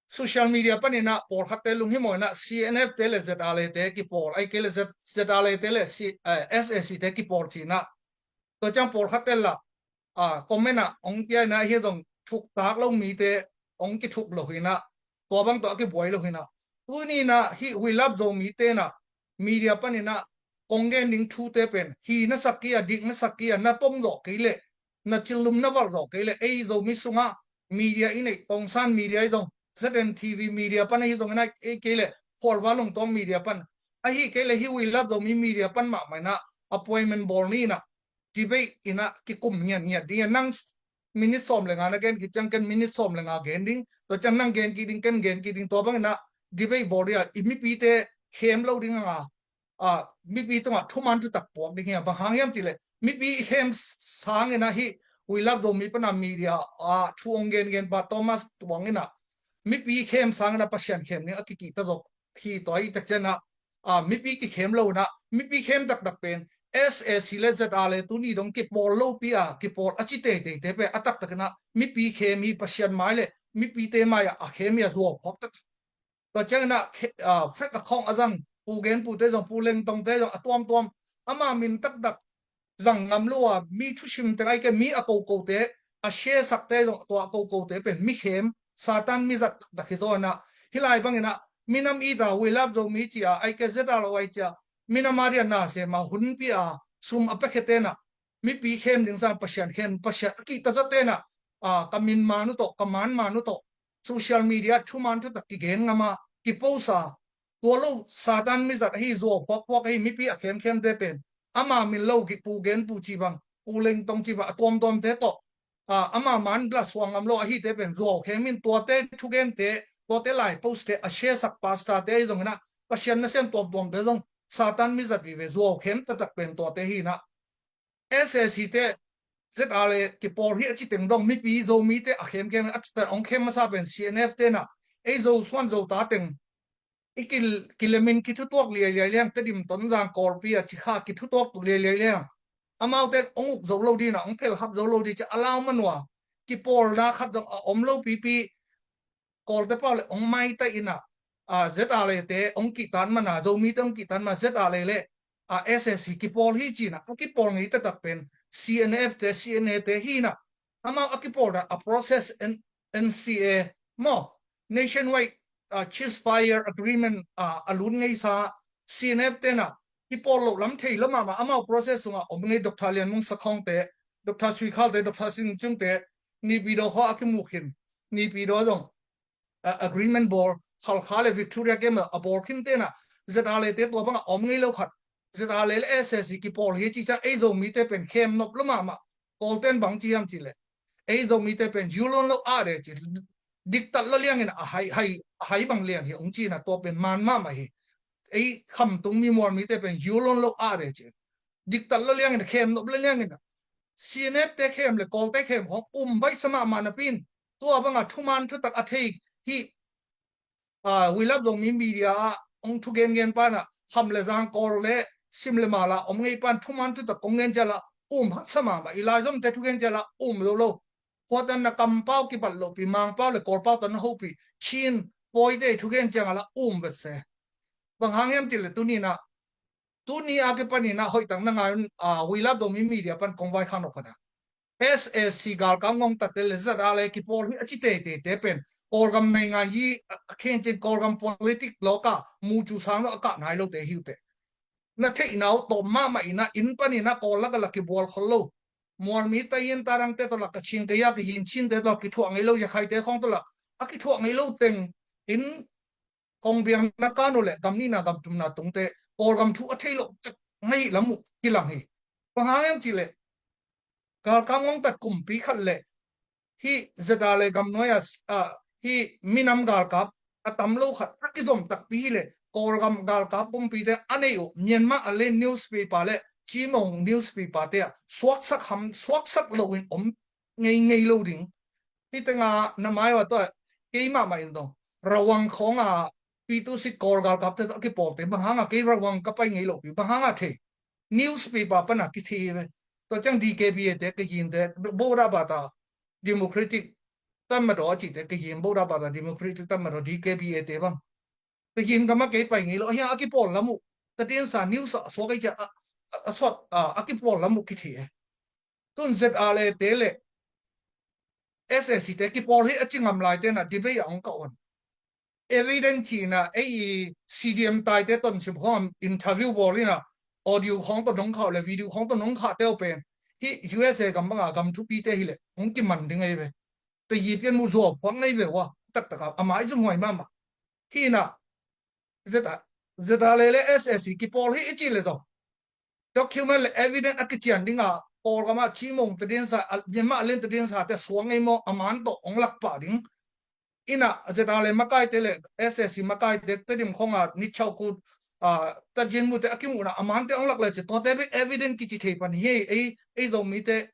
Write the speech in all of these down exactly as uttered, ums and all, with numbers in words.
social media paninah pawlkhatte lunghimawinah C N F te le Z R A te kipawl, ai kei le Z-, Z R A te le C-, eh, S A C te kipawl cinah. Tua ciang pawlkhatte lah a comment ah hong pia inah hi zong thuktak lo mite hong kithuk lo hinah, tua bang tawh a kibuai lo hinah. Tuninah hih We Love Zomi tenah media paninah kong gen ding thute pen hi na sak kei a, dik na sak kei a, na pom zawh kei leh, na cillum na valh zawh kei leh, ei Zomi sungah media i neih, Tongsan media i zong, Z N T V media pan ahi zong inah, ei kei leh Khualva Lungtawng media pan, ahi kei leh hih We Love Zomi media pan mahmah inah appointment bawl ni inah, debate inah kikum ngiatngiat ding a, nang minute sawm le nga na gen kik ciang ken minute sawm le nga gen ding, tua ciang nang gen kik ding, ken gen kik ding, tua bang inah debate bawl ding a, i mipite khem lo ding a, a, mipi tungah thuman thutak puak ding hi a. Bang hang hiam cih leh mipi i khem sangin ahi, We Love Zomi pana media a thu hong gengen pa Thomas Tuang inah mipi i khem sangin a Pasian khem ding a kikihta zok hi. Tua hi tak cianah, a, mipi kikhem lo inah, mipi khem taktak pen S A C le Z R A le tuni dong kipawl lopi a, kipawl a ci teiteite pen a taktak inah mipi khem hi, Pasian mai le mipite mai ah a khem hi a, zuau phawk taktak. Tua cianginah khe-, a, fek a khawng a zang Pu Gen Pute zong, Pu Leng Tongte zong a tuamtuam ama min taktak zang ngam lo a, mi thusim teng ai ke, mi a kokote, a share sakte zong, tua a kokote pen mi khem, Satan mi zat taktak hi zaw inah. Hih lai banginah minam i ta We Love Zomi ci a, ai ke Z R A lo ai ci a, minam a dia na sem a, hun pia a, sum a pekhe tenah mipi khem ding sang, Pasian khem, Pasian a kihta za tenah, a, ka min man uh tawh, ka man man uh tawh, social media thuman thutak kigen ngam a, kipost a, tua lo Satan mizat ahi, zuau phuakphuak ahi, mipi a khemkhemte pen ama min lo, Pu Gen Pu ci bang, Pu Leng Tong ci bang, a tuamtuamte tawh, a, ama man la suang ngam lo ahite pen zuau khem in, tuate thugente, tuate lai postte, a share sak pastorte ahi zong inah, Pasian nasem tuamtuamte zong Satan mizat vive, zuau khem taktak pen tuate hi inah. S A C te, Z R A le kipawl hi a ci teng dong, mipi Zomite a khemkhem, a taktak hong khem masa pen C N F tenah, ei Zo suan Zo ta teng i kil-, kilemin kithutuak liailiai liang, Tedim, Tonzang, Kawlpi a ci kha kithutuak tu liailiai liang, amaute hong uk zo lo dinah, hong phelkhap zo lo di ci a, a lau manua kipawlna khat zong a om lo pipi, Kawlte pau le hong maita inah, a, Z R A te hong kihtan mana, Zomite hong kihtan mana, Z R A le, a, S A C kipawl hi cinah, a kipawl ngei taktak pen C N F te, C N A te hi inah, amau a kipawlna a process, N-, N C A maw, Nationwide, a, Ceasefire Agreement, a, a lut ngeisa C N F tenah kipawl loh lam thei lo mahmah, amau process sungah om ngei, Doctor Lian Mung Sakhong te, Doctor Sui Khal te, Doctor Sing Cung te, Naypyidaw khua a kimuk hin, Naypyidaw zong, a, agreement bawl, Khalkha le Victoria Camp a bawl khin tenah, Z R A te tua bangah om ngei lo khat, Z R A le S A C kipawl hi ci ciang, ei Zomite pen khem nop lo mahmah, Kawlten bang ci hiam cih leh, ei Zomite pen yulon lo a de ci, diktat lo liangin a hai, hai, a hai bang liang hi hong cinah, tua pen man mahmah hi. Ei khamtung mi Mual mite pen yulon lo a de ci, diktat lo liangin, khem nop lo liangin, C N F te khem le Kawlte khem hong um baihsa mahmah napi in, tua banga thuman thutak a thei hih, a, We Love Zomi media ah hong thugengen panah, kham le zang, Kawl le sim le mal ah om ngei pan thuman thutak kong gen ciang lah um haksa mahmah. I laizomte thugen ciang lah um lo lo. Khuatan na kampau kibat lohpi, Mangpau le Kawlpau tan na hopi, Chin, Pawite thugen ciang ah lah um vet se. Bang hang hiam cih leh tuninah, tuni a kipaninah hoihtak na ngai un, a, We Love Zomi media pan kong vaikhak nop khat ah, S A C galkap ngongtatte le Z R A le kipawl hi a ci teiteite pen Kawlgam naingan hi, a, a khencin Kawlgam politic lawka mucu sang lo a kah nai lote hi uh teh. Na theihna uh tawm mahmah inah, inn paninah Kawl lak a la kibual khol lo. Mualmi Taiyin Tarangte tawh lah, Kachin Kaya, Kayin Chinte tawh lah kithuah ngei lo, Yakhaite khawng tawh lah a kithuah ngei lo teng in, kong biakna kan uh leh gam nihna gam thumna tungte Kawlgam thu a thei loh tak ngei lam uh kilang hi. Bang hang hiam cih leh, galkap ngongtat kumpi khat leh hih Z R A le gamnuai ah, ah, hih minam galkap a tam lo khat a kizom takpi hi leh, Kawlgam galkap kumpite a neih uh Myanmar a len newspaper le Cimawng newspaper te ah suaksak ham, suaksak loin om ngeingei lo ding. Hih tengah na mai uh a tua, kei mahmah in dong, Rawang khawng a P two six Kawl galkapte tawh a kipawlte, bang hang a kei Rawang ka pai ngei lopi, bang hang a thei? Newspaper pana kithei ve. Tua ciang D K B A te, Kayinte, Bodh Abha ta, Democratic Tatmadaw a cihte, Kayin Bodhbata Democratic Tatmadaw, D K B A te bang, Kayin gam ah kei pai ngei lo, ahi hang a kipawl lam uh, tadinsa news ah a suak ei ciah a, a, a suak, a, a kipawl lam uh kithei e. Tun Z R A te le S A C te kipawl hi a ci ngam lai te na debate ah hong kah un. Evidence cihna ei i C D M taite ton sim khawng interview bawl ina audio khawng tawh nong khah uh le video khawng tawh nong khah te uh pen hi U S A gam banga gam thupi te hileh hong kiman ding ei ve. Tayi pian mu zuau phuak nei ve ua, taktak a, a mai zung huai mahmah. Hi ina Z R, Z R A le S A C kipawl hi i cih le zong document le evidence a kician dinga Kawlgam ah Cimawng tadinsa, Myanmar a lian tadinsa te suang ei maw, a man tawh hong lak pah ding. Ina Z R A le makaite le S A C makaite Tedim khawng a nitchau kut, a, tajin mute a kimuhna a mante hong lak le ci, tuate bek evidence kici thei pan hi ei, ei Zomite,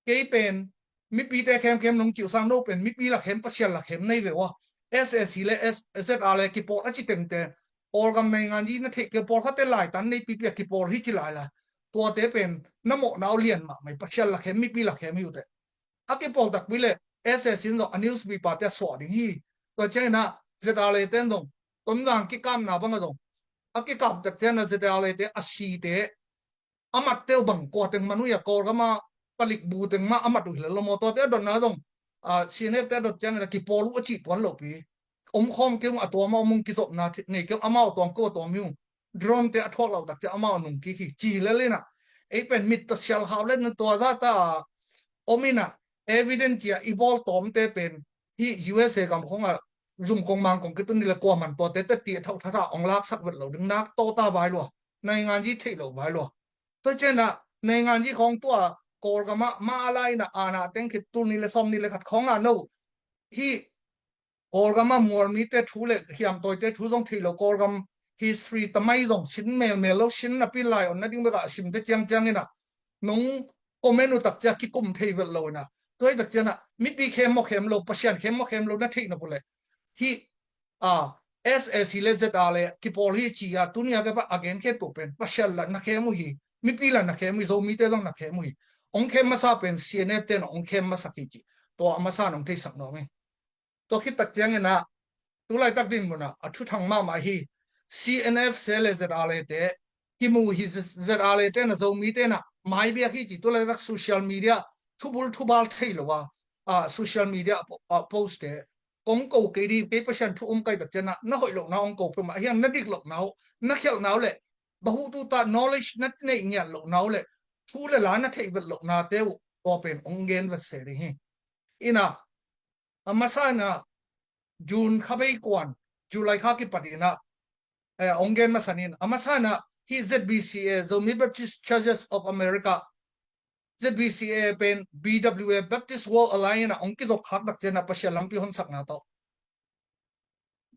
kei pen mipite khemkhem nong cih uh sang no pen mipi lakhem, Pasian lakhem nei ve ua. S A C le S-, Z R A le kipawl a ci tengte, Kawlgam naingan yi na theih kei pawlkhatte laitan nei pipi a kipawl hi ci lai lai. Tuate pen na mawhna uh lian mahmah hi, Pasian lakhem, mipi lakhem hi uh teh. A kipawl takpi le S A C in zong a newspaper te a suah ding hi. Tua ciangin ah Z R A te in zong Tonzang kikapna bang a zong a kikap tak ciangin ah Z R A te a site a matte uh bang kua teng man uh hi a, Kawlgam a palik bu teng mah a mat uh hi le lo maw, tuate a dotna zong, a, C N F te a dot ciangin a kipawl uh a cih tuan lopi. Om khawm kei ung, a tuam a om ung, kizopna nei kei ung, amau a tuam ko a tuam hi ung. Drone te a thuak lo tak ciang amau a nung kik hi ci hi le lina. Ei pen mit tawh sial khau le na tua zata om ina evidence cia i bawl tawmte pen hi U S A gam khong a zum kong mang kong kitun ni le kuaman tuate teti a thauh thatha ong laksak vet lo ding nak tawta vai lua. Naingan yi theih lo vai lua. Tua ciangin ah naingan yi khawng tua Kawlgam ah mah a lai ina ana teng khit tul ni le sawm ni le khat khawng a no hi Kawlgam ah mualmite thu le hiamtawite thu zong theih lo, Kawlgam history tamai zong sin melmel lo, sin napi lai on nading bek a simte ciangciang ina nong comment uh tak ciang kikum thei vet lo ina. Tua hi tak ciangin ah mipi khem maw khem lo, Pasian khem maw khem lo na theih na pule hi a, S A C le Z R A le kipawl hi ci a, tuni a kei pa a gen khem peuh pen Pasian la na khem uh hi, mipi la na khem uh hi, Zomite zong na khem uh hi. Ong khem masa pen C N F te na ong khem masak hi ci. Tua a masa na ong theisak nuam hi. Tua khit tak ciangin ah tulaitak dinmun ah a thuthang mahmah hi. C N F te le Z R A te kimu hi, Z R A te na Zomite na maibiak hi ci, tulaitak social media thubul thubal thei lo a, a, social media a po-, a post te kong ko kei di, kei Pasian thu um kai tak ciangin ah na hoih lohna ong ko peuhmah, ahiang na dik lohna uh, na khialhna uh le bahutu ta knowledge na neih ngiat lohna uh le thu le la na theih vet lohna te uh tua pen ong gen vet se ding hi. Ina a masa ina June kha bei kuan, July kha kipat ina, eh, ong gen masa nin a masa ina hi Z B C A, Zomi Baptist Churches of America, Z B C A pen B W A, Baptist World Alliance a ong kizop khak tak ciangin ah Pasian lampi honsakna tawh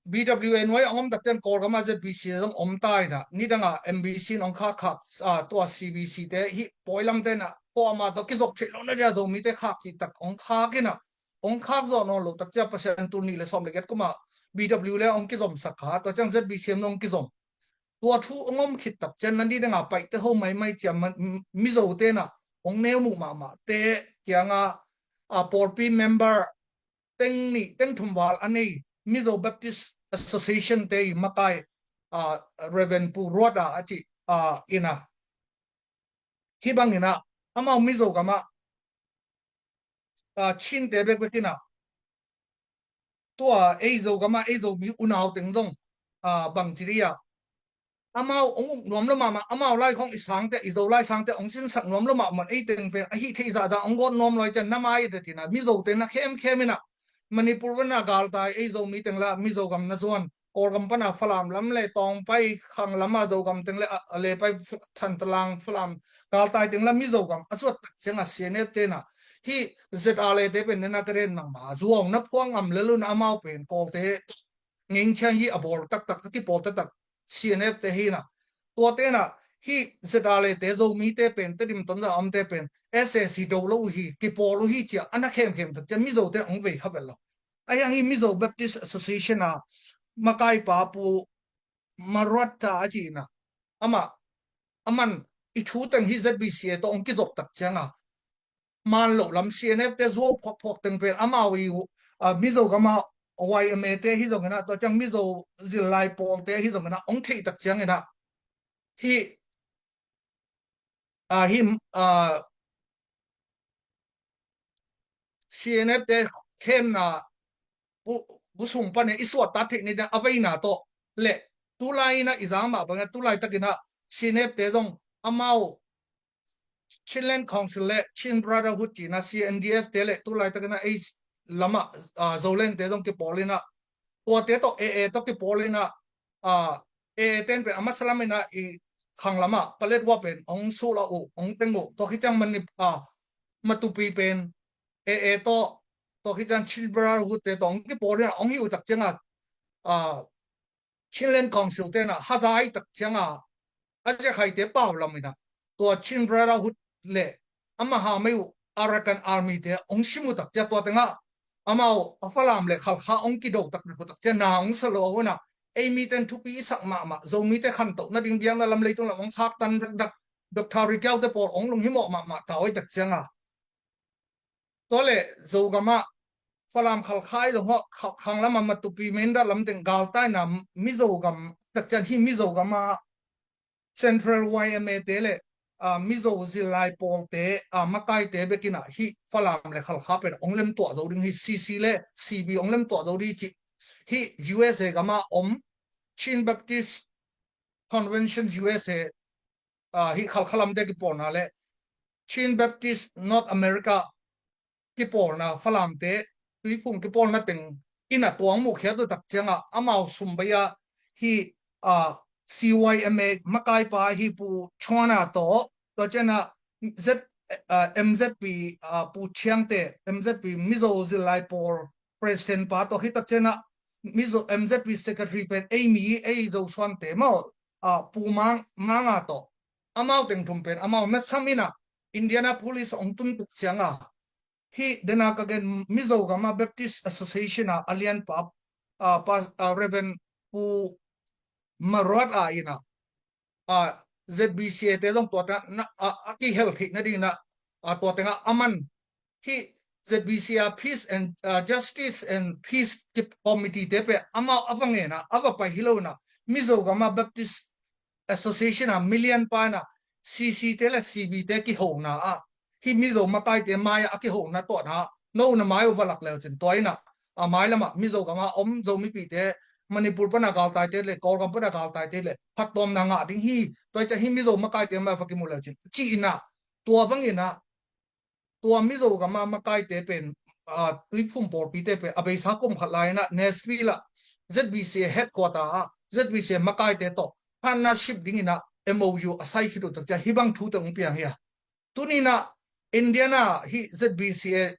B W A nuai a ong om tak ciang Kawlgam ah Z B C A zong om ta ina, nidang a M B C in ong khak khak, a, tua C B C te hi pawi lamte na pawh ama tawh kizop theih lo na dia Zomite khak cih tak ong khak ina, ong khak zawh nawn lo tak ciang Pasian tul nih le sawm le giat kum ah B W le ong kizom sak kha, tua ciang Z B C A zong ong kizom. Tua thu ong om khit tak ciang na nidang a paihte ho maimai ciang Mizo te na ong neu muh mahmah te kiang a, a, pawlpi member teng nih teng thum val a nei Mizo Baptist Association te i makai, a, Reverend Pu Ruat a, a ci, a, ina. Hi bang ina amau Mizo gam ah, a, Chin te bekbek ina tua ei Zogam ah ei Zomi unau teng zong, a, bang ci dih a, amau ong uk nuam lo mahmah, amau lai khong i sangte, i Zolai sangte ong sinsak nuam lo mahmah, ei teng pen ahi thei zahzah ong gawt nuam lo ai cian na mai te tina Mizo te na khemkhem ina Manipur wana galtai ei Zomi teng la Mizo gam na zuan, Kawlgam pana Falam lam le Tawngpai khang lama Zogam teng le a, a lepai Thantalang Falam galtai teng la Mizo gam a zuat tak cianga C N F te na hi Z R A te pen nena ka den nangma zuang na phuang ngam lelun amau pen Kawlte ngengchiang hi a bawl taktak a kipawl taktak C N F te hi na. Tuate na hi Z R A te Zomite pen Tedim Tonzang omte pen S A C do lo uh hi, kipawl uh hi cia a na khemkhem tak cia Mizo te ong vei kha bel lo. Ahiang hi Mizo Baptist Association a makaipa Pu Maruatta a cihna amah aman i thu teng hi Z B C A tawh ong kizop tak cianga man loh lam C N F te zuau phuakphuak teng pen amau i uh a, Mizo gama Y M A te hi zongin ah, tua ciang Mizo zillai pawlte hi zongin ah, hong theih tak ciangin ah, hi, a, hi, a, C N F te khemna bu, bu sung panin i suahtak theih ni a veina tawh le tulai in ah i zang mah bangin ah tulai takin ah C N F te zong amau Chinland Council le Chin Brotherhood ci-in ah C N D F te le tulai takin ah ei lamah, a, Zoland te zong kipawl in ah tuate tawh A A tawh kipawl in ah, a, A A ten pen a masa lam in ah i khang lamah Paletwa pen hong sulak uh, hong teng uh, tua khit ciang Manip-, a, Matupi pen A A tawh, tua khit ciang Chin Brotherhood te tawh hong kipawl in ah hong hi uh tak ciangin, a, Chinland Council te in ah haza i tak ciangin a ziakhaite pau lam in ah tua Chin Brotherhood le a maha mei uh Arakan Army te hong sim uh tak ciang tua tengah amau a Falam le Khalkha hong kido tak uh tak ciang na hong sa lo uh in ah ei miten thupi i sak mahmah, Zomite khantoh nading biakna lam leitung lam hong khaktan dakdak, Doctor Ri Kyaw te pawl hong lunghimawh mahmah ta uh i tak ciangin. Tua le Zogam ah Falam Khalkha i zong hawh, kha-, khang lamah Matupi Mindat lam teng galtai in ah Mizo gam tak ciang hi Mizo gam ah Central Y M A te le, a, Mizo zillai pawlte, a, makaite bek in ah hi Falam le Khalkha pen hong lemtuah zo ding hi, C C le C B hong lemtuah zo ding hi ci. Hi U S A gam ah om Chin Baptist Convention U S A, a, hi Khalkha lamte kipawlna le Chin Baptist North America kipawlna, Falamte Tuiphum kipawlna teng in ah tua hong muhkhiat uh tak ciangin amau sum bei ah hi, a, C Y M A makaipa hi Pu Chuan a tawh, tua ciangin Z, a, M Z P, a, Pu Chiang te, M Z P Mizo zillai pawl president pa tawh hi tak ciangin Mizo M Z P secretary pen ei mi, ei Zosuan te maw, a, Pu Mang, Mang a tawh, amau teng thum pen amau na sam in ah Indianapolis hong tun tak ciangin, hi dena ka gen Mizo gam ah Baptist Association a a lianpa, a, pa, a, Reverend Pu Maruat a in ah, a, Z B C A te zong tua tengah na, a, a kihel theih nading in ah, a, tua tengah a man hi Z B C A Peace and, a, Justice and Peace Committee te pen amau a va ngen ah a va pai hi lo in ah Mizo gam ah Baptist Association a mi lianpa in ah C C te le C B te kihona ah hi Mizo makaite mai ah a kihona tawh na no na mai uh va lak leu cin tua in ah a mai lamah Mizo gam ah om Zo mipite, Manipur pan a galtaite le Kawlgam pan a galtaite le phattuamna ngah ding hi, tua i ciah hi Mizo makaite mai ah va kimu leu cin ci in ah tua bang in ah tua Mizo gam ah makaite pen, a, Tuiphum pawlpite pen a beisa kum khat lai in ah Nashville ah Z B C A headquarter ah Z B C A makaite tawh partnership ding in ah M O U a sai khit uh tak ciah hi bang thu teng hong piang hi a. Tuni in ah Indiana hi Z B C A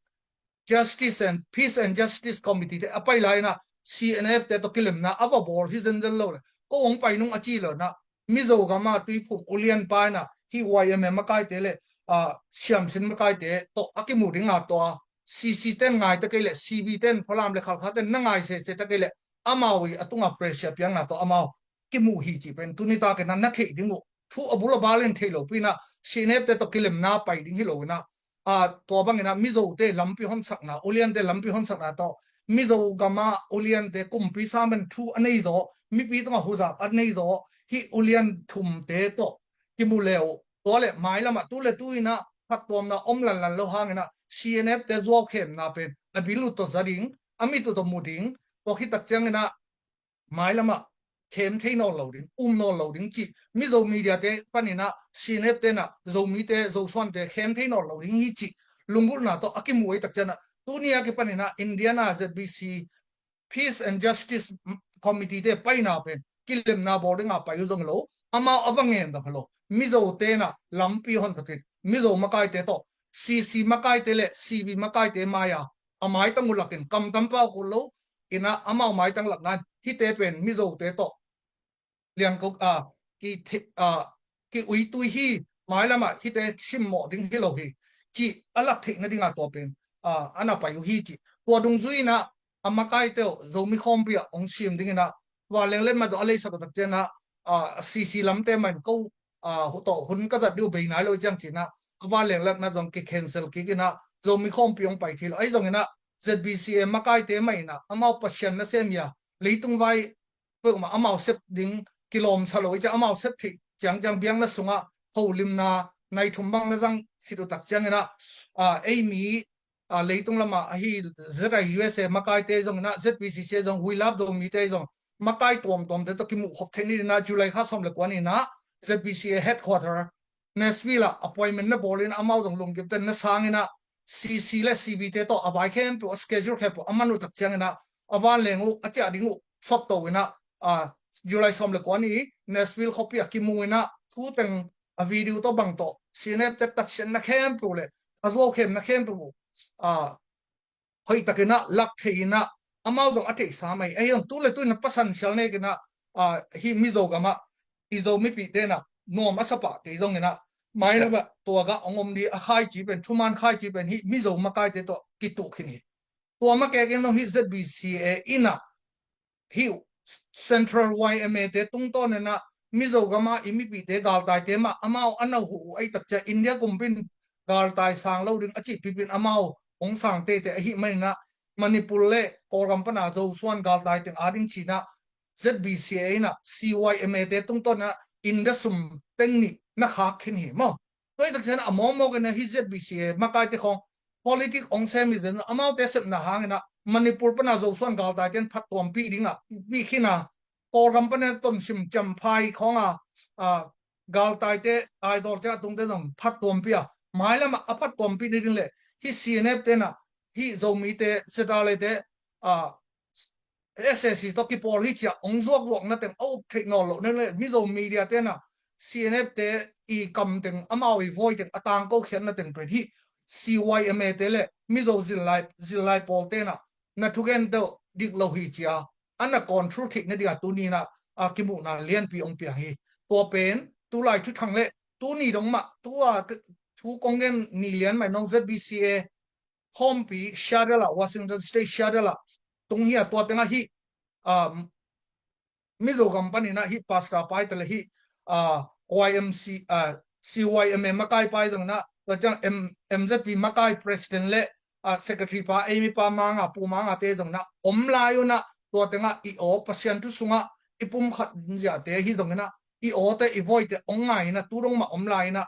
Justice and Peace and Justice Committee te a pai lai in ah C N F te tawh kilemna a va bawl hi zenzen lo le ko hong pai nung a ci lo in ah Mizo gam ah Tuiphum ulianpa in ah hi Y M A makaite le, a, siamsin makaite tawh a kimu ding a tua C C ten ngai ta kei le C B ten Falam le Khalkha ten na ngai sese ta kei le amau i a tungah pressure piakna tawh amau kimu hi cih pen tuni takin ah na theih ding uh thu a bul a bal in thei lo pi in ah C N F te tawh kilemna pai ding hi lo in ah, a, tua bang in ah Mizote lampi honsakna, uliante lampi honsakna tawh Mizo gam ah uliante kumpi samen thu a nei zaw, mipi tungah huzap a nei zaw hi ulian thumte tawh kimu le uh tua le mailam ah tu le tu in ah phattuamna om lanlan lo hang in ah C N F te zuaukhemna pen a bil uh tawh za ding, a mit uh tawh mu ding, tua khit tak ciangin ah mailam ah khem thei nawn lo ding, um nawn lo ding cih Mizo media te pan in ah C N F te in ah Zomite, Zosuante khem thei nawn lo ding hi cih lunggulhna tawh a kimu ei tak ciang ah tuni a kipan in ah Indiana Z B C Peace and Justice Committee te paina pen kilemna bawl ding a pai uh zong hi lo, amau a va ngen zong hi lo, Mizote in ah lampi hon khat in Mizo makaite tawh C C makaite le C B makaite mai a a maitang uh lakin kamtam pau kul lo in ah amau maitang lakna in hihte pen Mizote tawh liangko, a, ki thi-, a, ki uitui hi, mailam ah hihte simmawh ding hi lo hi cih a lak theih nading a tua pen, a, a na pai uh hi cih tua dungzui in ah a makaite uh Zomi khawmpi ah hong sim ding in ah vanleng letmat zong a leisak uh tak ciang ah, a, C C lamte mah in ko, a, hu-, tawh hun ka zat ding uh bei nai lo ciang ci in ah a vanleng letmat zong ki cancel kik in ah Zomi khawmpi hong pai thei lo ahi zong in ah Z B C A makaite mah in ah amau Pasian nasem hi a, leitung vai peuhmah amau sep ding kilawmsa lo i ciang, amau sep theih ciangciang biakna sungah holimna nai thum bang na zang khit uh tak ciangin ah, ah, ei mi, ah, leitung lamah ahi Z I U S A makaite zong in ah, Z B C C zong, We Love Zomite zong, makai tuamtuamte tawh kimuh khop theih ni in ah, July kha sawm le kua ni in ah Z B C A headquarter Nashville ah appointment na bawl in, amau zong lungkimte na sang in ah, C C le C B te tawh a vai khempeuh, a schedule khempeuh a man uh tak ciangin ah, a vanleng uh, a ciah ding uh sawt to in ah, ah, July sawm le kua ni Nashville khuapi ah kimu in ah, thu teng, a video tawh bang tawh, C N F te tatsiatna khempeuh le a zuau khemna khempeuh uh, ah, hoih takin ah lak thei in ah, amau zong a theihsa mai. Ahi zong tu le tu in ah pasan sial nek in ah, ah, hih Mizo gamah i Zo mipihte in ah nuam a sa pahte zong in ah, mailam ah tuak ah hong om ding a khaici pen, thuman khaici pen hih Mizo makaite tawh kituh khin hi. Tua makek in zong hih Z B C A in ah hih Central Y M A te tungtawn in ah Mizo gamah i mipihte galtaite mah amau a na huh uh ahi tak ciang India kumpi in galtai sang lo ding a cih pipin amau hong sang teitei ahih manin ah, Manipur le Kawlgam pana Zosuan galtai teng a ding ci in ah Z B C A in ah C Y M A te tungtawn in ah India sum teng nih na khak khin hi maw. Tua hi tak ciang a mawkmawk in ah hih Z B C A makaite khawng politic hong sem hi zen, amaute sepna hangin ah Manipur pana Zosuan galtaite in phattuampih ding ah pih khin a, Kawlgam pana Tonsim, Champhai khawng a, ah, galtaite, Aizawl te a tungte zong phattuampih a, mailam ah a phattuampih ding le hih C N F te in ah hih Zomite, Z R A te, ah, S A C tawh kipawl hi ci a hong zuakzuakna teng a up theih nawn loh ning le, Mizo media te in ah C N F te i kam teng, amau i voi teng a tangko khiatna teng pen hih C Y M A te le Mizo zillai, zillai pawlte in ah na thugen deuh dik lo hi ci a, a na control theih nading a tuni in ah, a, kimuhna lianpi hong piang hi. Tua pen tulai thuthang le tuni dong mah, tua thu kong gen ni lian mah in ah Z B C A khawmpi Seattle ah, Washington State Seattle ah tung hi a, tua teng ah hih, um, Mizo gam panin ah hih pastor pa hi ta le hih, ah, Y M C, ah, C Y M A makai pa hi zong in ah, tua ciang M-, M Z P makai president le, ah, secretary pa, ei mi pa Manga, Pu Manga te zong in ah om lai un ah, tua teng ah i aw Pasian thu sungah i pumkhat ziate hi zong in ah, i awte i voite hong ngai in ah tu dong mah om lai in ah,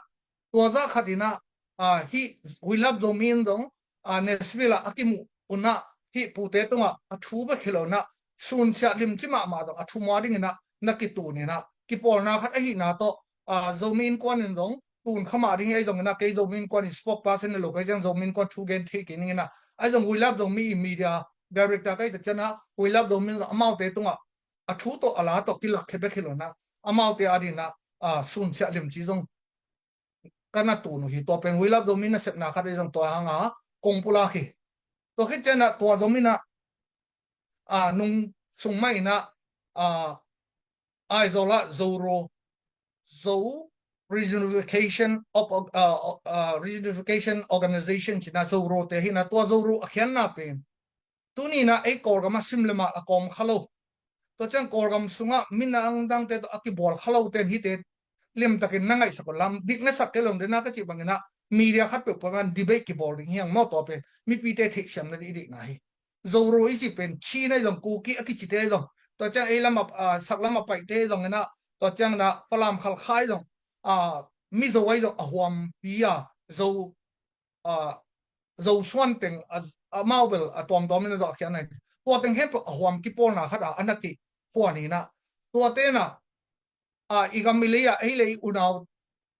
tua zah khat in ah, ah, hih We Love Zomi in zong, ah, Nashville ah a kimuh un ah, hih pute tungah a thu bek hi lo in ah, sunsiah limci mahmah zong a thu mua ding in ah na kitun in ah, kipawlna khat ahihna tawh, ah, Zomi Innkuan in zong tun kha mah ding hi. Ahi zong in ah kei Zomi Innkuan in spokesperson hi lo ka hih ciang Zomi Innkuan thu gen thei kei ning in ah, ahi zong We Love Zomi i media director ka hih tak ciang ah, We Love Zomi in zong amaute tungah a thu tawh a la tawh kilakkhia bek hi lo in ah, amaute a ding in ah, ah, sunsiah limci zong ka na tun uh hi. Tua pen We Love Zomi nasepna khat ahi zong tua hang a kong pulak hi. Tua khit ciang ah tua zom in ah, ah, nung sung mah in ah, ah, Aizawl ah Zoro, Zo Reunification of, ah, ah, Reunification Organization ci in ah Zoro te hi in ah, tua Zoro a khiatna pen tuni in ah ei Kawlgam ah sim le mah a kawm kha lo, tua ciang Kawlgam sungah minam dangte tawh a kibual kha lote in hihte limtakin na ngaihsak uh lam, dik na sak kei lo ding in ah ka cih bangin ah media khat peuhpeuh pan debate kibawl ding hi hang maw. Tua pen mipite theihsiam nading i deihna hi. Zoro i cih pen Chin ahi zong, Kuki a kicite ahi zong, tua ciang ei lam ah, ah, sak lam ah Paite ahi zong in ah, tua ciang in ah Falam Khalkha ahi zong, ah, Mizo ahi zong a huampi a, Zo, ah, Zosuan teng a, amau bel a tuamtuam in a zawh khian a hi. Tua teng khempeuh a huam kipawlna khat ah a na kiphuan hi in ah, tuate in ah, ah, i gam i lei ah ei le i unau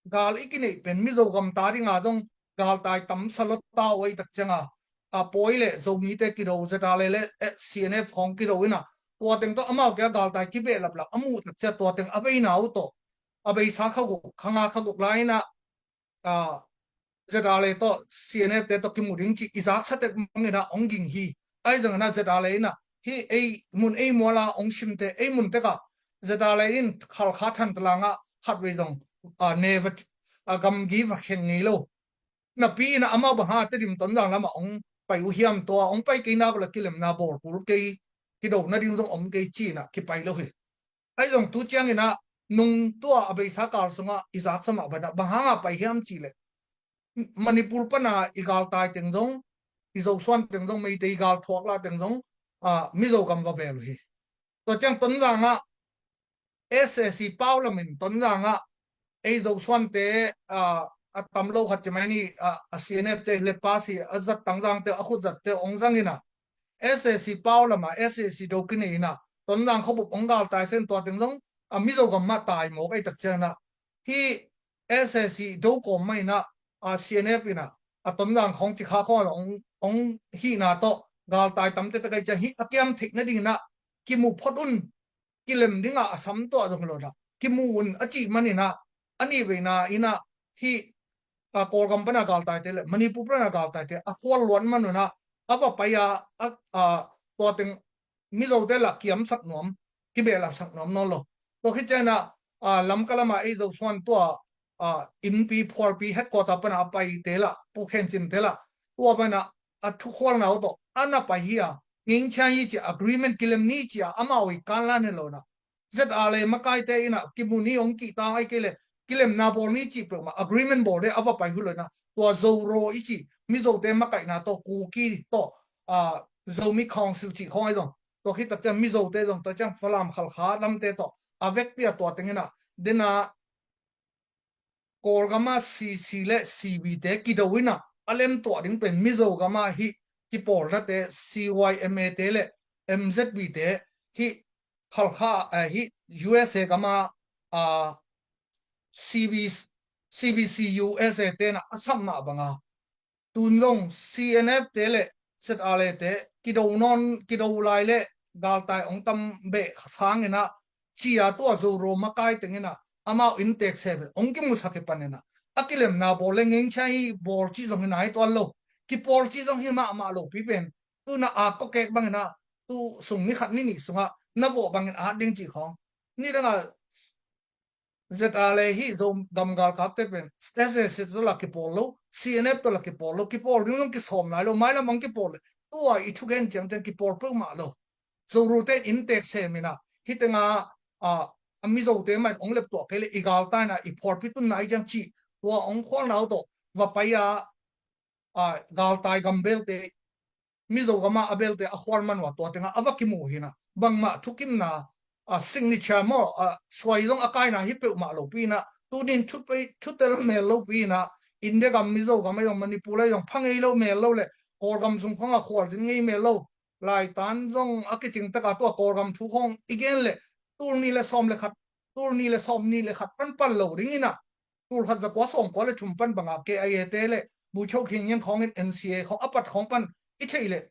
gal i kineih pen Mizo gam ta ding a zong galtai tam sa lo ta uh ahi tak ciang a, a Pawi le Zomite kido, Z R A le, eh, C N F khawng kido in ah, tua teng tawh amau kia galtai kibeh laplap a muh tak ciang tua teng a veina uh tawh a beisa kha guk, kha nga kha guk lai in ah, ah, Z R A tawh C N F te tawh kimu ding cih i zaksa tek bangin ah hong ging hi. Ahi zongin ah Z R A in ah hih ei mun ei mual ah hong simte ei mun tek ah Z R A in Khalkha Thantlang ah khatvei zong, ah, ne va, ah, gamgi va kheng ngei lo. Napi in ah amau bang hang a Tedim Tonzang lam ah hong pai uh hiam, tua hong pai kei nak leh kilemna bawl kul kei, kido nading zong om kei ci in ah kipai lo hi. Ahi zong tu ciangin ah nung tua a beisa kal sungah i zaksa mah bang ah, bang hang a pai hiam cih leh Manipur pan a i galtai teng zong i Zosuan teng zong, Meitei gal thuak lah teng zong, a, Mizo gam va bel uh hi. Tua ciang Tonzang ah S A C pau lamin Tonzang ah ei Zosuante, a, a tam lo khat ci mai ni, a, a C N F te le pa si a zat Tangzang te a khut zat te ong zang ina, S A C pau lama S A C do kine ina, Tonzang khuabup ong galtai sen tua teng zong a Mizo gam mah tai mawk ei tak ciang ina, hi S A C do kawm mah ina, a, C N F ina a Tonzang khawng ci kha khawng ong, ong hihna tawh galtai tamte tak ei ciang hi a kiam theih nading ina kimu phot un, kilem dingah a sam tuah zong lo dah kimu un a cih man ina, a nih veina ina hi, a, Kawlgam pana galtaite le Manipur pana galtaite a khual luat man una a va pai a, a, a, tua teng Mizote lah kiamsak nuam, kibehlapsak nuam nawn lo. Tua khit ciangin ah, a, Lamka lamah ei Zosuan tua, a, innpi phualpi headquarter pana a paite lah, Pu Khen Cin te lah, tua pana a thukhualna uh tawh a na pai hi a, ngingchia hi ci a, agreement kilem ni ci a, amau i kanlan hi lo na. Z R A makaite ina kimu ni ong kihta ai kei le kilemna bawl ni cih peuhmah agreement bawl de a va pai hu lo na. Tua Zoro i ci Mizote makaihna tawh Kuki tawh, a, Zomi Council cih khawng ai zong. Tua khit tak ciang Mizote zong tua ciang Falam Khalkha lamte tawh a vekpi a tua teng ina dena Kawlgama C C le C B te kido ina a lemtuah ding pen Mizo gama hi kipawlnate C Y M A te le M Z B te hi Khalkha, eh, hi U S A gama, a, C B, C B C U S A tena a sam mah banga tun zong C N F te le Z R A te kido nawn, kido lai le galtai ong tam beh sangin ah cia tua Zoro makai tengin ah amau inntek se beh ong kimusak hi panin ah a kilemna bawl le ngengchia hi bawl cih zong hi nai tuan lo, kipawl cih zong hi mahmah lo pi pen tuna a kokek bangin ah tu sung ni khat ni nih sungah na vawh bangin at ding cih khawng. Ni dangah Z R A hi Zo gamgal kapte pen S A C tawh la kipawl lo, C N F tawh la kipawl lo, kipawl ding zong kisawm lai lo, mailam ang kipawl le tua i thugen ciangciang kipawl peuhmah lo. Zorute inntek sem ina hi tenga, a, a Mizote mah in ong leptuah kei le i galtaina i phualpi tunna i ciang cih tua ong khualna uh tawh va pai a, a, galtai gambelte Mizo gama a belte a khual man uh a tua tenga a va kimu hi na. Bangmah thukimna, a, signature maw, a, suai zong a kaina hi peuhmah lo pi na. Tunin thupei, thutel mel lo pi na. India gam Mizo gam a zong Manipur a zong pha ngei lo mel lo le Kawlgam sung khawng a khualzin ngei mel lo. Laitan zong a kicing taka tua Kawlgam thu khawng i gen le tul ni le sawm le khat, tul ni le sawm ni le khat pan pan lo ding ina. Tul khat za kua sawm kua le thum pan banga K I A te le Bucho Khing Yang khawngin N C A khawng a pat khawng pan i thei le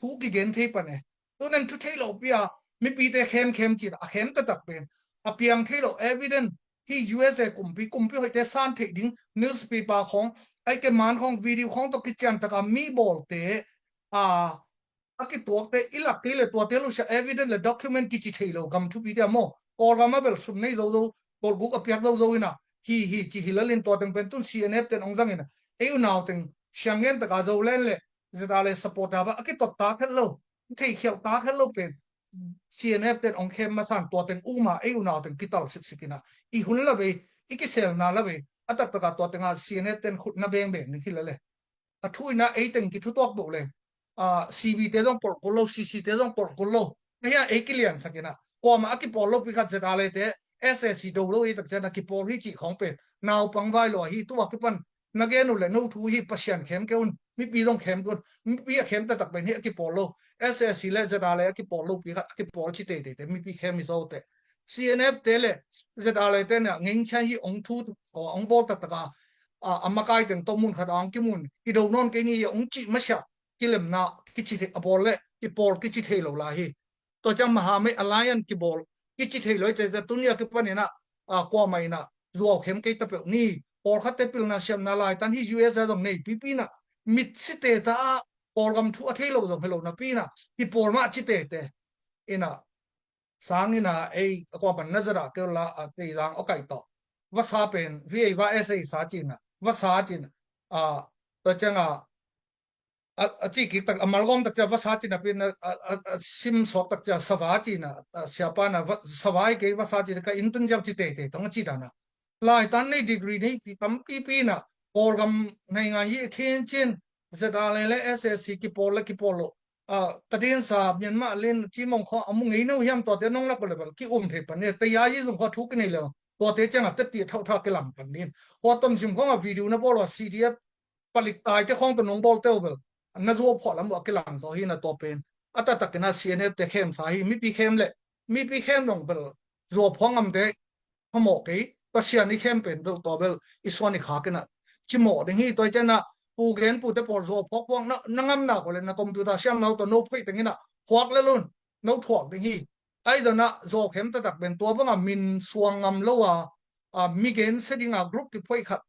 thu kigen thei pan e. Tunen thu thei lo pi a mipite khemkhem cin a khem taktak pen a piang thei lo evidence hi U S A kumpi, kumpi hoihte san theih ding newspaper khawng, ai ke man khawng, video khawng tawh kician taka mi bawlte a a kituakte i lak kei le tuate lo sia evidence le document kici thei lo gam thupite a maw. Kawlgam a bel sum nei zo zo, tawlguk a piak zo zo ina hi hi ci hi lalin tua teng pen tun C N F ten ong zang ina ei unau teng siang ngen taka Zoland le Z R A le support a ba a kitot ta khet lo, thei khial ta khet lo pen C N F ten ong khem masan tua teng uma ei unau teng kital siksik ina i hun la vei, i kiselna la vei a taktaka tua tenga C N F ten khutna bengbeng ding hi la le. A thu ina ei teng kithutuak boh le, a, C B te zong polh kul lo, C C te zong polh kul lo. Ahia ei kiliansak ina kuama a kipawl lo pi khat Z R A te S A C do lo ei tak cian a kipawl hi cih khawng pen naupang vai lo ahi tua kipan na gen uh le no thu hi Pasian khem kei un, mipi zong khem kei un, mipi a khem taktak pen hi a kipawl lo. S A C le Z R A le a kipawl lo pi khat a kipawl ci teitei te mipi khem hi zo te. C N F te le Z R A le te nia ngengchia hi ong thu ong bawl taktaka a, a makai teng tawh mun khat a ong kimun kido nawn kei ni ong cih masiah kilemna kici thei a bawl le kipawl kici thei lo lai hi. Tua ciang Mahamei Alliance kibawl kici thei lo i te tunia kipan ina, a, kuama ina zuau khem kei ta peuh ni. Pawlkhatte pilna siamna laitan hi U S A zong nei pipi ina mit site ta a Kawlgam thu a thei lo zong hi lo napi ina kipawl mah ci teitei ina sang ina ei a kuaman na zara keu la a tei zang a kai tawh. Vasa pen V A va S A sa cina, vasa cina, a, tua cianga a, a ci kik tak a malgawm tak cia vasa cina pen a, a, a, a sim suak tak cia sava cina, a, siapa na va, sava i kei vasa cina ka inn tun ziau ci teitei tong a ci dana. Laitan nei degree nei pi tampipi na Kawlgam nei ngai hi khin cin ZRA le SAC kipawl le kipawl lo. Tatinsa Myanmar lin cimong khaw a mu ngei no hiam, tuate nong lak le bel ki um thei pan ni. Tayayi zong khaw thu kinei le tuate cianga tati a thauhtha kilang pan ni. Hua tomsim khawng a video na bawl a CDF palik taite khawng to nong bawl teu bel na zuau phuah lam uh a kilang zaw hi na tua pen. A taktakin a CNF te khem sa hi, mipi khem le mipi khem nong bel zuau phuah ngamte phamawh kei, Pasian i khem pen bel tua bel i suan i khak in a cimawh ding hi. Tua i ciangin a Pu Gen Pu te pawl zuau phuak phuak na, na ngamna ko le na computer siam no tawh no phoih tengin a phuak le lun no thuak ding hi. Ai dona zuau khem taktak pen tua banga min suang ngam lo a, a mi gen se dinga group kiphoih khat,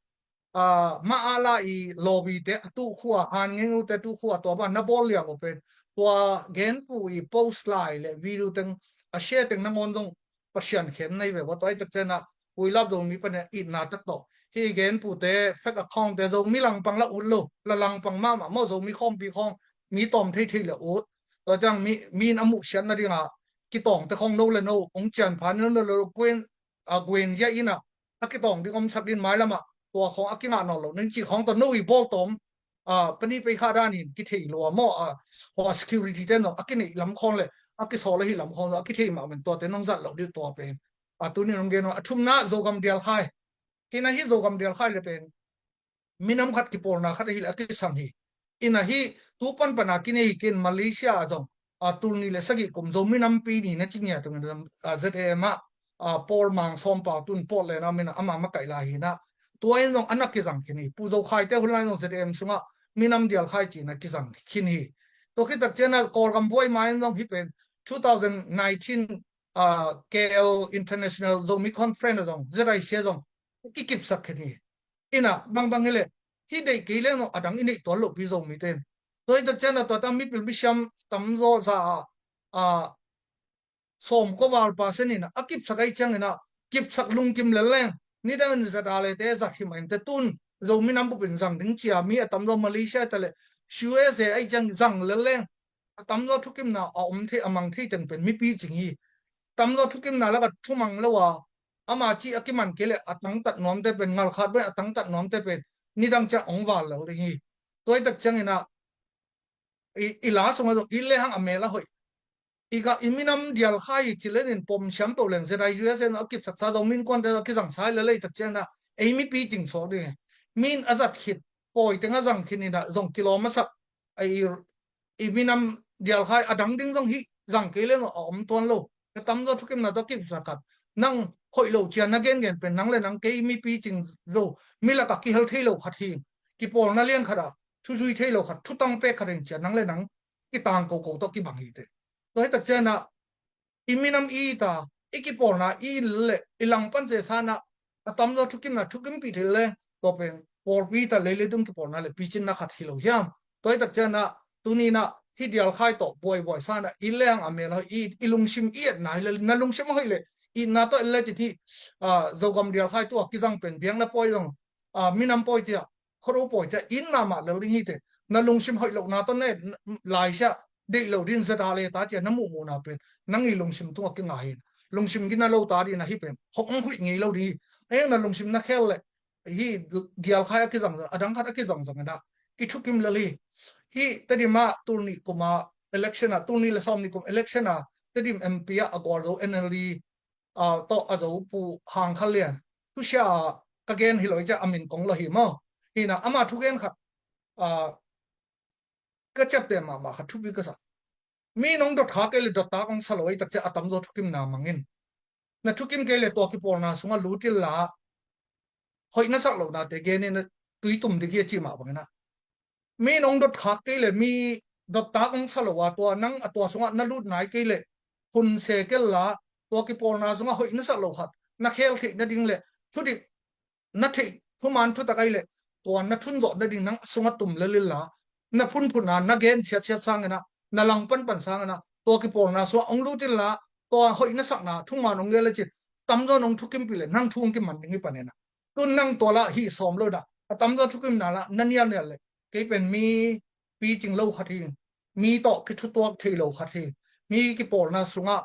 a, ma ala i lobby te a tuh khua, han ngeng u te tuh khua tua banga na bawl liang u pen tua Gen Pu i post lai le video teng a share teng nangawn zong Pasian khem nei ve ua. Tua i tak ciangin a puilap Zomi pan itna tak tawh hi. Gen Pu te fake account te Zomi langpang la ut lo, la langpang mahmah maw, Zomi khawmpi khawng mi tawm thei thei le ut. Tua ciang mi, mi in a muhsiat nadinga kitawng te khawng no le no ong cian phan no le lo kuen, a, guen ya in a, a kitawng ding om sak in mailam a tua khawng a kingah nawn lo ning ci khawng tawh no i bawl tawm, a, pani pei kha dan in kithei lo a maw, a, hua security te no a kineih lam khawng le a kisawl ahi lam khawng a kithei mah men tuate nong zat lo dih tua pen. A, tuni nong gen a thumna Zogam Dialkhai. Hi na hi Zogam Dialkhai le pen minam khat kipawlna khat ahi le a kisang hi. Ina hi tu panpana kinei hi ken Malaysia a zong, a, tul nih le sagih kum Zomi nampi ni na ci ngia tungin, a, ZAM a, a, Paul Mang Sawm Pau tun Paul le na min a ama makaih lai hi na. Tua in zong a na kizang khin hi. Pu Zo Khai te hun lai zong ZAM sungah minam Dialkhai ci na kizang khin hi. Tua khit tak ciangin a Kawlgam buai ma in zong hi pen two thousand nineteen, a, KL International Zomi Conference a zong ZIC a zong kikipsak khin hi. Ina bangbang hi le hi deih kei leng no a dang i neih tuan lopi Zomi ten. Tua hi tak ciangin a tua tang mipil misiam tamzaw za a, a, sawm kua val pa sen ina a kipsak ahi ciangin a kipsak lungkim lel leng. Nidang in zat a le te zat hi mah in te tun Zomi nam bupin zang ding cia mi a tamzaw Malaysia ta le USA ahi ciang zang lel leng. A tamzaw thukimna a om thei a mang thei teng pen mipi cing hi. Tamzaw thukimna laka thumang lo a ama ci a kiman kei le a tangtat nuamte pen ngalkhat bai a tangtat nuamte pen nidang ciang ong val lo ding hi. Tua i tak ciangin a i, i la sungah zong i lehang a mel a hoih. I ka i minam Dialkhai i ci lenin pom siam peuh leng ZIUSN a kipsaksa zong min kuante a kizang sai lelei tak ciangin a ei mipi cing suak ding hi. Min a zat khit pawi teng a zang khit in a zong kilawm a sak. A i, i minam Dialkhai a dang ding zong hi zang kei le no a om tuan lo. Ka tamzaw thukimna tawh kipsak khat nang hoih lo cia na gengen pen nang le nang kei mipi cing zo, mi lakah kihel thei lo khat hi. Kipawlna lian khatah thuzui thei lo khat, thutang pek khat in cia nang le nang kitang koko tawh kibang hi te. Tua hi tak ciangin a i minam i ta, i kipawlna i le i langpan ce sanah a tamzaw thukimna thukimpih thei le tua pen pawlpi ta lei le dung kipawlna le picinna khat hi lo hiam? Tua hi tak ciangin a tuni in a hi Dialkhai tawh buaibuai sanah i lehang a mel a i, i lungsim i etna hi le na lungsim a hoih le itna tawh en le cin hi. A, Zogam Dialkhai tua kizang pen biakna pawi zong, a, minam pawi tia khuado pawi tia in mahmah lel ding hi te. Na lungsim hoih lohna tawh na et lai sia deih lo din zat a le ta cia na muhmuhna pen nang i lungsim tungah kinga hi. Lungsim gina lo ta dina hi pen hong huih ngei lo ding hi. A hiang na lungsim na khel le hi Dialkhai a kizang zong a dang khat a kizang zong ina kithukim lel hi. Hi Tedim ah tul nih kuma election ah, tul nih le sawm nih kum election ah Tedim MP ah a gual zo NLD, a, tawh a zo Pu Hang Kha Lian thusia a ka gen hi lo i cia a min kong lo hi maw? Hina ama thugen khat, a, ka ciapteh mahmah khat thupi ka sa. Mi nong dot kha kei le dot tak ong sa lo ei tak cia a tamzaw thukimna mangin na thukim kei le tua kipawlna sungah lut inla hoih na sak lohnate genin tui tum ding hi a ci mah bangin a mi nong dot khak kei le mi dot tak ong sa lo a tua nang a tua sungah na lut nai kei le hun se kel la tua kipawlna sungah hoih na sak lo khat na khel theih nading le thudik na theih thuman thutak ai le tua na thunzawh nading nang a sungah tum lel inla na phunphuna na gen siatsiat sangin a na langpanpan sangin a tua kipawlna sungah ong lut inla tua hoih na sakna thuman ong gel le cin tamzaw nong thukimpih le nang thu ong kiman ding hi panin a tun nang tua lah hih sawm lo dah a tamzaw thukimna lah na nialnial le kei pen mi picing lo khat hi, mi tawh kithutuak thei lo khat hi, mi kipawlna sungah,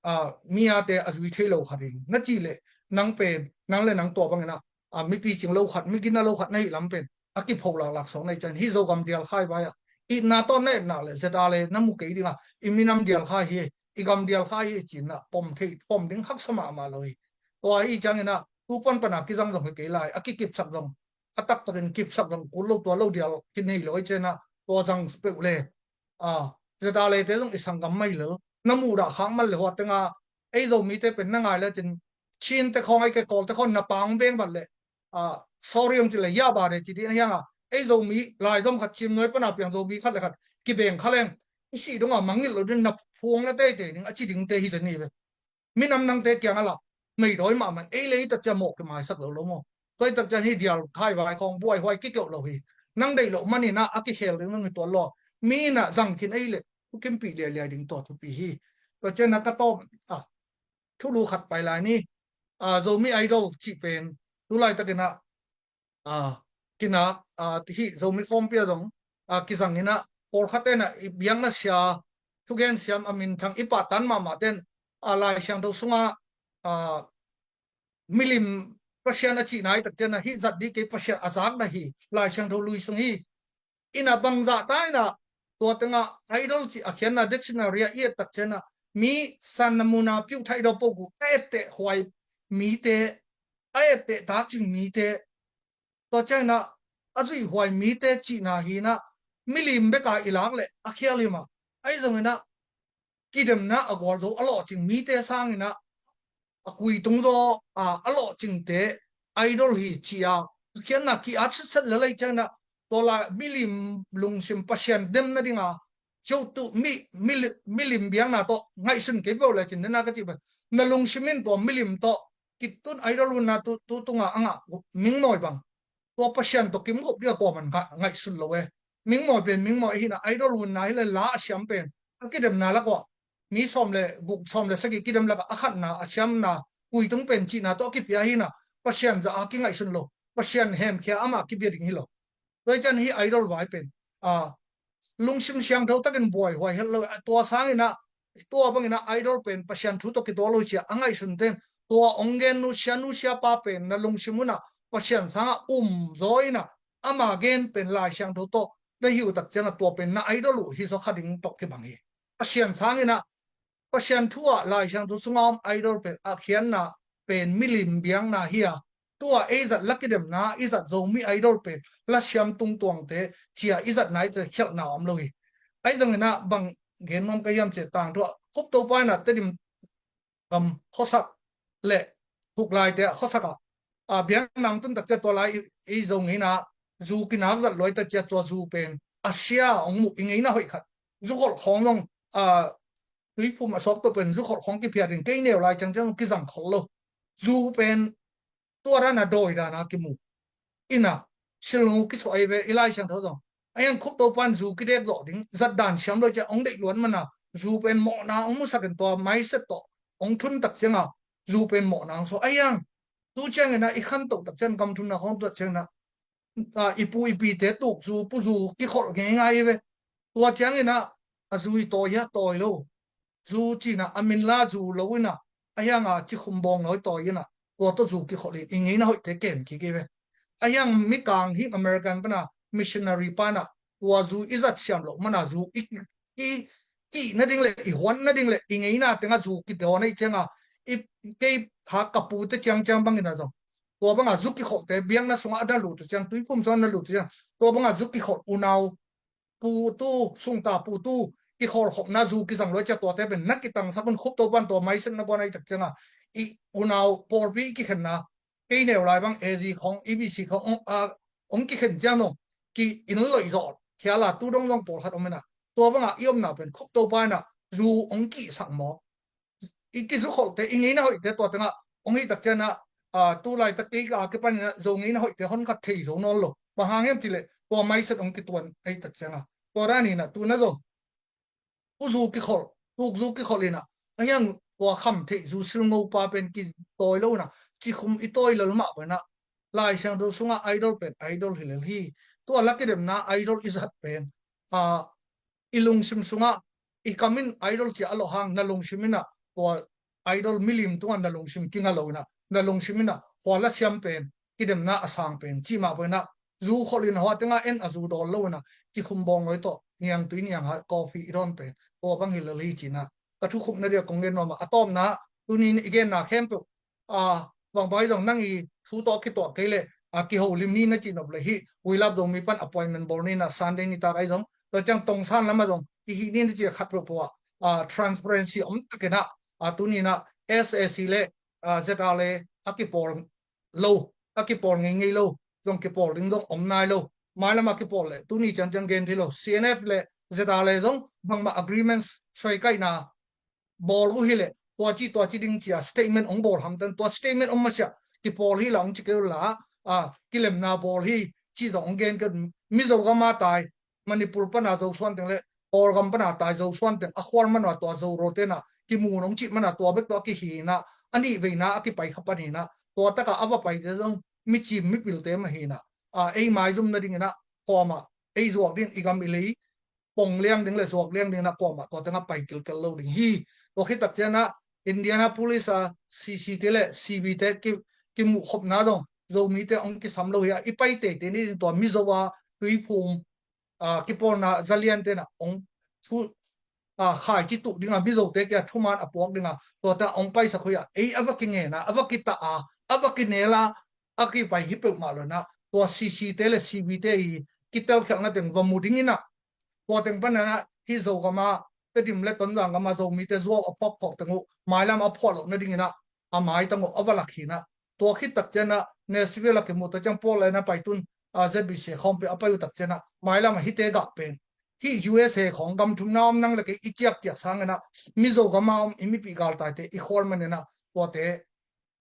a, mi ate a zui thei lo khat hi na ci le nang pen nang le nang tua bangin a, a, mi picing lo khat mi gina lo khat na hih lam pen a kipho laklak sawk na hi ciang hi. Zogam dial khai vai a itna tawh na etna le zeta le na mu kei ding a, i minam dial khai hi, i gam dial khai hi cinna pom thei, pom ding haksa mahmah lo hi. Tua hi ciangin a tu pan pan a kizang zong hi kei lai, a kikipsak zong, a taktakin kipsak zong kul lo, tua lo dial kinei lo hi ciangin a tua zang peuh le a zeta le te zong i sanggam mai lo. Na muh dah khak man le hua tenga ei Zomite pen na ngai le cin Chin te khawng, ei ke Kawl te khawng na pang beng bat le a sorry ong ci le ya ba de ci ding a hiang a ei Zomi lai zom khat cim nuai pan a piang Zomi khat le khat kibeng kha leng i si dong a mangngilh lo ding, na phuang na teitei ding a ci ding te hi zen hi ve. Minam nangte kiang a la meidawi mahmah ei le i tak cia mawh kimaisak lo lo maw? Tua i tak cian hi dial khai vai khawng buaihuai kikeuh lo hi. Nang deih loh manin a a kikhel ding nang hi tuan lo. Mi na zang khin ei le thukimpih liailiai ding tua thupi hi. Tua cian a ka tawm a thulu khat pai lai ni. A Zomi Idol cih pen tu laitakin a a kinak a hih Zomi khawmpi a zong a kizangin a pawlkhat ten a i biakna sia thugen siam a minthang i pahtan mahmah ten a Lai Siangtho sunga a milim Pasian a cihna i tak cian a hih zat dih kei, Pasian a zakna hi, Lai Siangtho lui sung hi. Ina bangzah ta ina tua tenga Idol cih a khiatna dictionary a i et tak cian a mi san na muna piu thai do poku a etteh huai mite, a etteh takcing mite, tua ciangin a a zuihhuai mite cihna hi na milim beka i lak le a khial hi mah. Ahi zongin a kidemna a gualzo a lawhcing mite sangin a a kuitung zaw a a lawhcingte Idol hi ci a a khiatna ki at sitset le lei ciangin a tua la milim lungsim Pasian dem nadinga cio tu mi, mi, milim biakna tawh ngaihsun kei beuh le cin nena ka cih pen na lungsim in tua milim tawh kitun Idol unna tu, tu tunga a ngah mingmawi bang tua Pasian tawh kimgop dih a kuaman ngaihsun lo e. Mingmawi pen mingmawi ahina Idol unna hi le la a siam pen a kidemna lak uah mi sawm le guk, sawm le sagih kidem laka a khatna a siamna kuitung pen cihna tawh a kipia ahina Pasian zah a kingaihsun lo, Pasian hemkhia amah kibia ding hi lo. Tua hi cian hi Idol vai pen a lungsim siangtho takin buaihuai het lo. Tua sangin a tua bangin a Idol pen Pasian thu tawh kituak lo cia a ngaihsun ten tua ong gen nusia nusia pa pen na lungsim unah Pasian sangah um zaw inah ama gen pen Lai Siangtho tawh na hi uh tak ciangah tua pen na Idol uh hi zaw kha ding tawh kibang hi. Pasian sangin a Pasian thu ah Lai Siangtho sunga om Idol pen a khiatna pen milim biakna hi a, tua ei zat la kidemna i zat Zomi Idol pen la siam tungtuangte cia i zatna i khialhna om lo hi. Ahi zongin a bang gen nuam ka hiam cia tangthu ah Khup Topa in a Tedim gam khuasak le Thuklaite ah khuasak ah a biakna ong tun tak cia tua lai i, i Zo ngeina zu kinak zat luai tak cia tua zu pen a sia ong muh i ngeina hoih khat. Zu kholh khawng zong a tuiphum a sawk to pen zu kholh khawng kiphiat in kei neu lai ciangciang kizang khol lo. Zu pen tua dana dawi dana kimu ina silngu kisuah ei ve i Lai Siangtho zong. A hiang Khup Topan zu kidek zawh ding zat dan siam lo cia ong deih luan mana zu pen mawhna ong musak in tua maiset tawh ong thun tak cianga zu pen mawhna ong suah. A hiang tu ciangina i khantoh tak ciang gam thumna khawng tuat ciangina a, i pu i pite tuk zu pu zu kikholh ngeingai i ve. Tua ciangina a zu i tawi hia tawi lo. Zu cina a minla zu lo ina a hianga cikhum bawng nawi tawi ina tua tawh zu kikholh in i ngeina hoihte kem kik i ve. A hiang mikang him American pana missionary pana tua zu i zat siam loh mana zu i, i kih nading le i huan nading le i ngeina tenga zu kidawn ei cianga i kei kha ka pute ciangciang bangina zong tua banga zu kikholhte biakna sungah a na lut uh ciang tuiphum sungah a na lut uh ciang tua banga zu kikholh unau putu sungta putu kikholh khopna zu kizang luai cia tuate pen na kitangsak un Khup Topan tua maisetna buan ahi tak cianga i unau pawlpi i kikhenna kei neu lai bang A Z khawng E B C khawng ong, a, ong kikhen ciang nong ki in loih zawh khiala tu dong zong pawlkhat om ina tua banga i omna pen Khup Topa ina zu ong kihsak maw? I kizukholhte i ngeina hoihte tua tengah ong hih tak ciana a, tu laitak kei ka a kipanina Zo ngeina hoihte hon khat thei zo nawn lo. Bang hang hiam cileh tua maiset ong kituan ahi tak ciana tua danina tuna zo puzu kikholh, tukzu kikholh ina a hiang tua kham theih zu silngo pa pen kitawi lo ina cikhum i tawi lel mah pen a Lai Siangtho sunga idol pen idol hi lel hi. Tua la kidemna idol i zat pen a i lungsim sungah i kamin idol cia a loh hang na lungsim ina tua idol milim tungah na lungsim kinga lo ina na lungsim ina hua la siam pen kidemna a sang pen cih mah pen a zu kholh in hua tengah en a zu dawl lo inah kikhum bawng ngawi tawh niangtui niangha coffee i dawn pen tua bang hi lel hi cinah ka thukhupna dia kong gen nuam a, a tawpna tunin i genna khempeuh a bangbai zong nang i thu tawh kituah kei leh a kiholim ni na cihnop le hi. Uilap zong mi pan appointment bawl ni na Sunday ni tak ai zong tua ciang tongsan lamah zong i hih ni na ci khat peuhpeuh ah a transparency om takinah a tuninah S A C le a Z R le a kipawl lo, a kipawl ngeingei lo zong kipawl ding zong om nai lo. Mailam a kipawl le tuni ciangciang gen thei lo. C N F le Z R le zong bangmah agreements suaikaihna bawl uh hileh tua ci tua ci ding cia statement ong bawl hamtan tua statement ong masiah kipawl hi la ong ci kei uh la a kilemna bawl hi ci zong ong gen kei uh. Mizo gama tai Manipur pana zo suan teng le Kawlgam pana tai zo suan teng a khual manua tua zo ro tena kimu nong cih mana tua bek tua kihinah a nih veina a kipai kha pan hinah tua taka a va paite zong micim mipilte mah hinah a ei maizum nadinginah kawmah ei zuak ding i gam i lei pong liang ding le zuak liang ding na kuamah tua tengah pai kilkel lo ding hi. Tua khit tak cianah Indianapolis a C C te le C B te ki kimuh khopna dong Zomite ong kisam lo hi a i pai teitei ni ding tua Mizo a tuiphum a kipawlna zalian tenah ong thu a khaici tuh dinga Mizote kia thuman a puak dinga tua ta ong paisak hui a ei a va kingena a va kitah a a va kinela a kipai hi peuhmah lo na tua C C te le C B te hi kitelkhialhna teng va mu dinginah tua teng panah hih Zogama Tedim le Tonzang gama Zomite zuau a phuakphuak teng uh mailam a phuah loh nadinginah a maitang uh a va lak hinah tua khit tak cianah Nashville a kimuh tak ciang Portland a paitun a Z B C khawmpi a pai uh tak cianah mailam a hihte gah pen hih U S A khawng gam thumna om nang le kei i ciakciak sanginah Mizo gama om i mipih galtaite i khual maninah tuate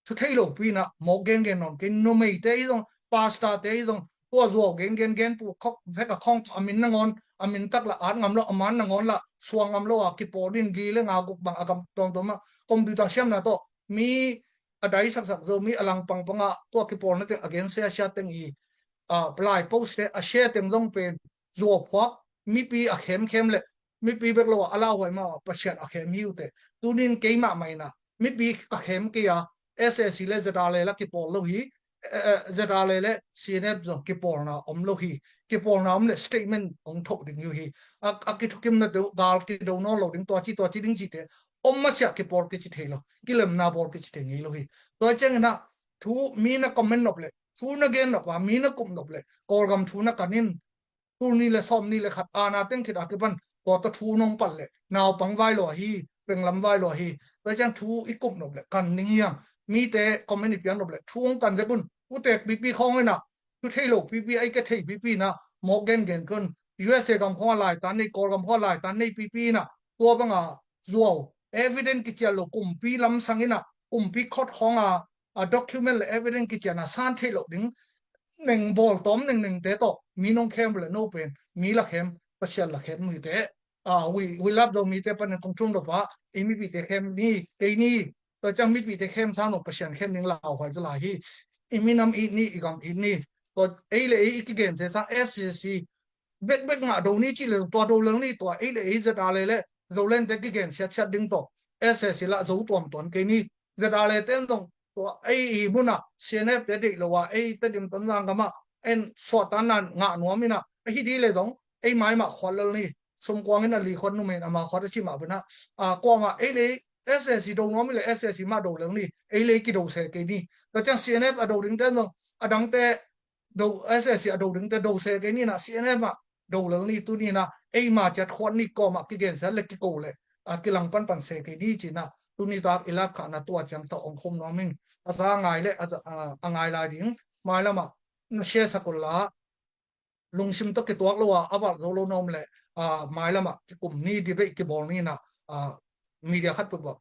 thu thei lopi inah mawk gengen nawn kei. Numeite i zong pastorte i zong tua zuau gengen gen pu khok vek a khawng tawh a min nangawn a min tak lah at ngam lo a man nangawn lah suang ngam lo a kipawl in li le nga guk bang a gam tuamtuam ah computer siamna tawh mi a dai saksak zo mi a lang pangpang ah tua kipawlna teng a gen sia sia teng i a lai post te a sia teng zong pen zuau phuak mipi a khemkhem le mipi bek lo a lauhuai mah Pasian a khem hi uh teh. Tunin keimah mah inah mipi a khem kei a S A C le Z R le la kipawl lo hi. Z R le le C N F zong kipawlna om lo hi. Kipawlna om le statement ong thoh ding hi uh hi. A kithukimna teuh gal kido nawn lo ding tua ci tua ci ding cite om masiah kipawl kici thei lo kilemna bawl kici thei ngei lo hi. Tua cianginah thu mi na comment nop le thu na gen nop a mi na kup nop le Kawlgam thu na kanin tul ni le sawm ni le khat ana teng khit a kipan tua tawh thu nong palh le naupang vai lo ahi, penglam vai lo ahi. Tua ciang thu i kup nop le kan ning hiang mite comment i piang nop le thu ong kan zek un. Utek pipi khawng inah thu thei lo pipi a i ke thei pipi inah mawk gengen kun U S A gam khawng a laitan nei Kawlgam khawng a laitan nei pipi inah tua banga zuau evidence kician lo kumpi lamsang inah kumpi khot khawng a a document le evidence kician a san theih loh ding neng bawl tawm nengnengte tawh mi nong khem le no pen mi la khem Pasian la khem nuite a wi wi lap do mite panin kong thum lo pa i mipite khem ni kei ni tua ciang mipite khem sang lo Pasian khem ning lauhuai zala hi. I minam it ni i gam it ni tua ei le ei i kigen se sang S C C bekbek ngah do ni cih le tua do lel ni tua ei le ei Z R le le Zoland te kigen siatsiat ding tawh S A C lah zo tuamtuan kei ni. Z R le ten zong tua ei i munah C N F te deih lo a ei Tedim Tonzang gamah en suahtanna ngah nuam inah ahi di le zong ei maimah khuat lel ni. Sumkuang in a li khuat numen ama khuat a cimah bunah a kuamah ei le S A C do nuam i le S A C mah do lel ni. Ei le kido se kei ni. Tua ciang C N F a do ding ten zong a dangte do S A C a do dingte do se kei ni na C N F ah do lel ni tuni na eima ciat khuat ni kawmah kigen se le kiko le a kilang panpan se kei ni ci na tuni tak i lak khahna tua ciang tawh ong khum nuam in a za ngai le a ngai lai ding mailamah na share sak un la lungsim tawh kituak lo a a valh zo lo na om le mailamah kikum ni debate kibawl ni na media khat peuhpeuh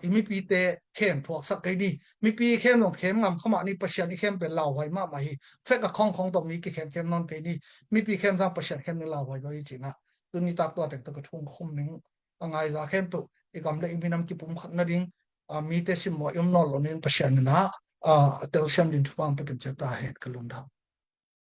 i mipite khem thuaksak kei ni. Mipi khem zong khem ngam kha mah ni, Pasian i khem pen lauhuai mahmah hi. Fek a khawngkhawng tawh mi kikhem khem nawn kei ni. Mipi khem zang Pasian khem ni lauhuai lo hi ci na tuni tak tua teng tawh ka thung khum ning a ngaiza khempeuh i gam le i minam kipumkhat nading mite simmawh i om nawn lo nin Pasian in a telsiam din thupha pia kin ciat ta hen ka lungdam.